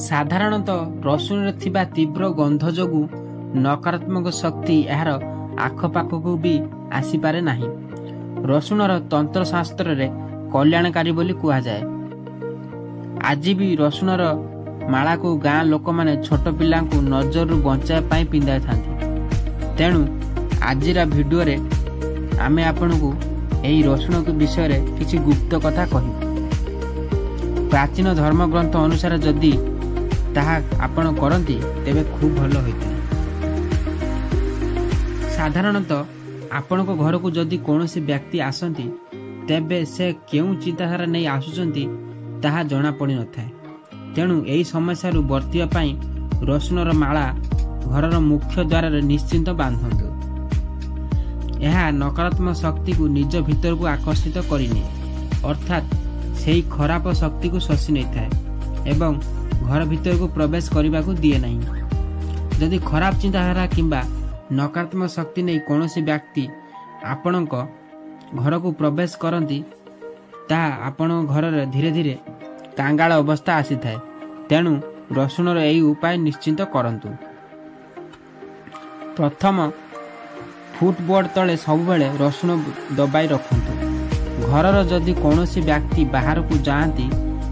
ସାଧାରଣତଃ ରସୁଣରେ ଥିବା ତୀବ୍ର ଗନ୍ଧ ଯୋଗୁଁ ନକାରାତ୍ମକ ଶକ୍ତି ଏହାର ଆଖପାଖକୁ ବି ଆସିପାରେ ନାହିଁ। ରସୁଣର ତନ୍ତ୍ରଶାସ୍ତ୍ରରେ କଲ୍ୟାଣକାରୀ ବୋଲି କୁହାଯାଏ। ଆଜି ବି ରସୁଣର ମାଳାକୁ ଗାଁ ଲୋକମାନେ ଛୋଟ ପିଲାଙ୍କୁ ନଜରରୁ ବଞ୍ଚାଇବା ପାଇଁ ପିନ୍ଧାଇଥାନ୍ତି। ତେଣୁ ଆଜିର ଭିଡ଼ିଓରେ ଆମେ ଆପଣଙ୍କୁ ଏହି ରସୁଣ ବିଷୟରେ କିଛି ଗୁପ୍ତ କଥା କହିବୁ। ପ୍ରାଚୀନ ଧର୍ମଗ୍ରନ୍ଥ ଅନୁସାରେ ଯଦି ତାହା ଆପଣ କରନ୍ତି ତେବେ ଖୁବ୍ ଭଲ ହୋଇଥାଏ। ସାଧାରଣତଃ ଆପଣଙ୍କ ଘରକୁ ଯଦି କୌଣସି ବ୍ୟକ୍ତି ଆସନ୍ତି ତେବେ ସେ କେଉଁ ଚିନ୍ତାଧାରା ନେଇ ଆସୁଛନ୍ତି ତାହା ଜଣାପଡ଼ିନଥାଏ। ତେଣୁ ଏହି ସମସ୍ୟାରୁ ବର୍ତ୍ତିବା ପାଇଁ ରସୁଣର ମାଳା ଘରର ମୁଖ୍ୟ ଦ୍ୱାରରେ ନିଶ୍ଚିନ୍ତ ବାନ୍ଧନ୍ତୁ। ଏହା ନକାରାତ୍ମକ ଶକ୍ତିକୁ ନିଜ ଭିତରକୁ ଆକର୍ଷିତ କରିନିଏ, ଅର୍ଥାତ୍ ସେହି ଖରାପ ଶକ୍ତିକୁ ଶୋଷି ନେଇଥାଏ ଏବଂ ଘର ଭିତରକୁ ପ୍ରବେଶ କରିବାକୁ ଦିଏ ନାହିଁ। ଯଦି ଖରାପ ଚିନ୍ତାଧାରା କିମ୍ବା ନକାରାତ୍ମକ ଶକ୍ତି ନେଇ କୌଣସି ବ୍ୟକ୍ତି ଆପଣଙ୍କ ଘରକୁ ପ୍ରବେଶ କରନ୍ତି, ତାହା ଆପଣଙ୍କ ଘରରେ ଧୀରେ ଧୀରେ କାଙ୍ଗାଳ ଅବସ୍ଥା ଆସିଥାଏ। ତେଣୁ ରସୁଣର ଏହି ଉପାୟ ନିଶ୍ଚିନ୍ତ କରନ୍ତୁ। ପ୍ରଥମ, ଫୁଟବୋର୍ଡ ତଳେ ସବୁବେଳେ ରସୁଣ ଦବାଇ ରଖନ୍ତୁ। ଘରର ଯଦି କୌଣସି ବ୍ୟକ୍ତି ବାହାରକୁ ଯାଆନ୍ତି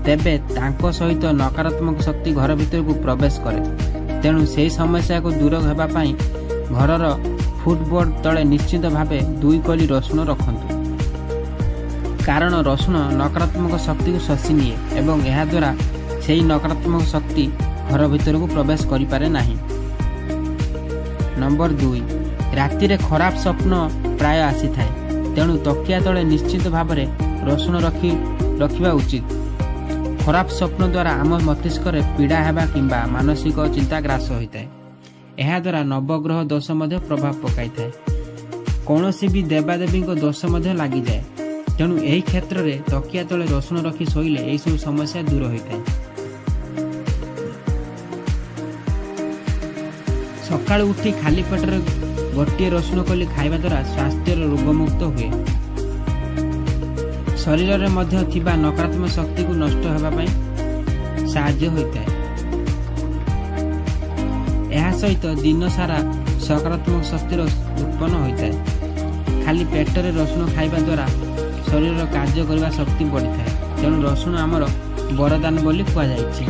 ତେବେ ତାଙ୍କ ସହିତ ନକାରାତ୍ମକ ଶକ୍ତି ଘର ଭିତରକୁ ପ୍ରବେଶ କରେ। ତେଣୁ ସେହି ସମସ୍ୟାକୁ ଦୂର ହେବା ପାଇଁ ଘରର ଫୁଟବୋର୍ଡ ତଳେ ନିଶ୍ଚିତ ଭାବେ 2 କଲି ରସୁଣ ରଖନ୍ତୁ। କାରଣ ରସୁଣ ନକାରାତ୍ମକ ଶକ୍ତିକୁ ଶୋଷି ନିଏ ଏବଂ ଏହାଦ୍ୱାରା ସେହି ନକାରାତ୍ମକ ଶକ୍ତି ଘର ଭିତରକୁ ପ୍ରବେଶ କରିପାରେ ନାହିଁ। ନମ୍ବର 2, ରାତିରେ ଖରାପ ସ୍ୱପ୍ନ ପ୍ରାୟ ଆସିଥାଏ। ତେଣୁ ତକିଆ ତଳେ ନିଶ୍ଚିତ ଭାବରେ ରସୁଣ ରଖିବା ଉଚିତ। ଖରାପ ସ୍ୱପ୍ନ ଦ୍ୱାରା ଆମ ମସ୍ତିଷ୍କରେ ପୀଡ଼ା ହେବା କିମ୍ବା ମାନସିକ ଚିନ୍ତା ଗ୍ରାସ ହୋଇଥାଏ। ଏହାଦ୍ୱାରା ନବଗ୍ରହ ଦୋଷ ମଧ୍ୟ ପ୍ରଭାବ ପକାଇଥାଏ। କୌଣସି ବି ଦେବାଦେବୀଙ୍କ ଦୋଷ ମଧ୍ୟ ଲାଗିଯାଏ। ତେଣୁ ଏହି କ୍ଷେତ୍ରରେ ତକିଆ ତଳେ ରସୁଣ ରଖି ଶୋଇଲେ ଏହିସବୁ ସମସ୍ୟା ଦୂର ହୋଇଥାଏ। ସକାଳୁ ଉଠି ଖାଲି ପେଟରେ ଗୋଟିଏ ରସୁଣ କଲି ଖାଇବା ଦ୍ୱାରା ସ୍ୱାସ୍ଥ୍ୟର ରୋଗମୁକ୍ତ ହୁଏ। ଶରୀରରେ ମଧ୍ୟ ଥିବା ନକାରାତ୍ମକ ଶକ୍ତିକୁ ନଷ୍ଟ ହେବା ପାଇଁ ସାହାଯ୍ୟ ହୋଇଥାଏ। ଏହା ସହିତ ଦିନ ସାରା ସକାରାତ୍ମକ ଶକ୍ତିର ଉତ୍ପନ୍ନ ହୋଇଥାଏ। ଖାଲି ପେଟରେ ରସୁଣ ଖାଇବା ଦ୍ୱାରା ଶରୀରର କାର୍ଯ୍ୟ କରିବା ଶକ୍ତି ବଢ଼ିଥାଏ। ତେଣୁ ରସୁଣ ଆମର ବରଦାନ ବୋଲି କୁହାଯାଇଛି।